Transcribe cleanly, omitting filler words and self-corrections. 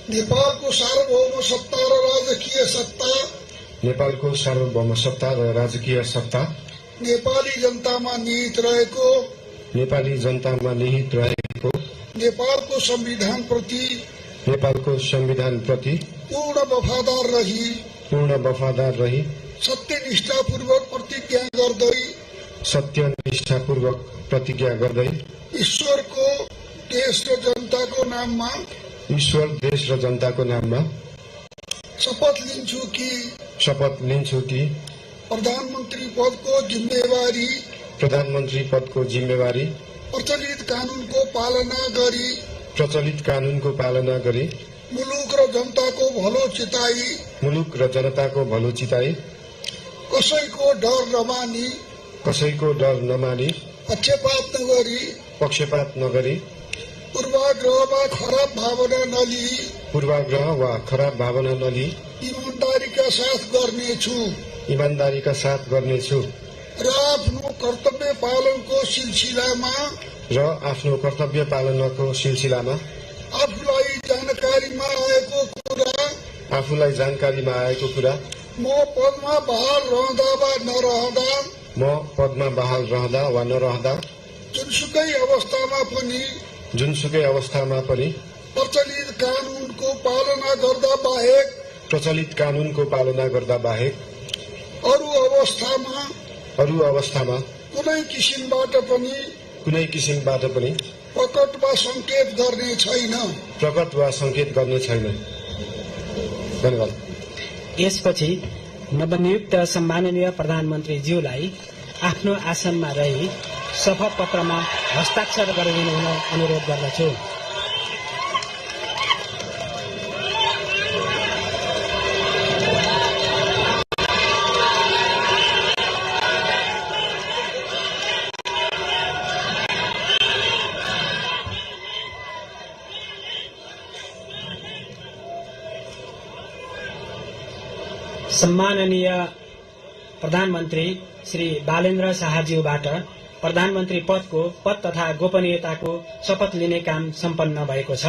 नेपालको सार्वभौम सत्ता र राजकीय सत्ता नेपालको सार्वभौम सत्ता र राजकीय सत्ता नेपाली जनतामा निहित रहेको नेपालको संविधान प्रति पूर्ण वफादार रही सत्यनिष्ठापूर्वक प्रतिज्ञा गर्दै ईश्वर देश र जनताको नाममा शपथ लिन्छु कि प्रधानमन्त्री पदको जिम्मेवारी प्रचलित कानूनको पालना गरी मुलुक र जनताको भलो चिताई कसैको डर नमानी पक्षपात नगरी पूर्वाग्रह वा खराब भावना नलिई ईमानदारीका साथ गर्नेछु र आफ्नो कर्तव्य पालनको सिलसिलामा आफूलाई जानकारीमा आएको कुरा म पदमा बहाल रहँदा वा नरहँदा जुनसुकै अवस्थामा पनि प्रचलित कानूनको पालना गर्दा बाहेक अरू अवस्थामा कुनै किसिमबाट पनि प्रकट वा संकेत गर्ने छैन। धन्यवाद। यसपछि नवनियुक्त सम्माननीय प्रधानमन्त्रीज्यूलाई आफ्नो आसनमा रही शपथ पत्रमा हस्ताक्षर गरिदिनु हुन अनुरोध गर्दछु। सम्माननीय प्रधानमन्त्री श्री बालेन्द्र शाहज्यूबाट प्रधानमन्त्री पद तथा गोपनीयताको शपथ लिने काम सम्पन्न भएको छ।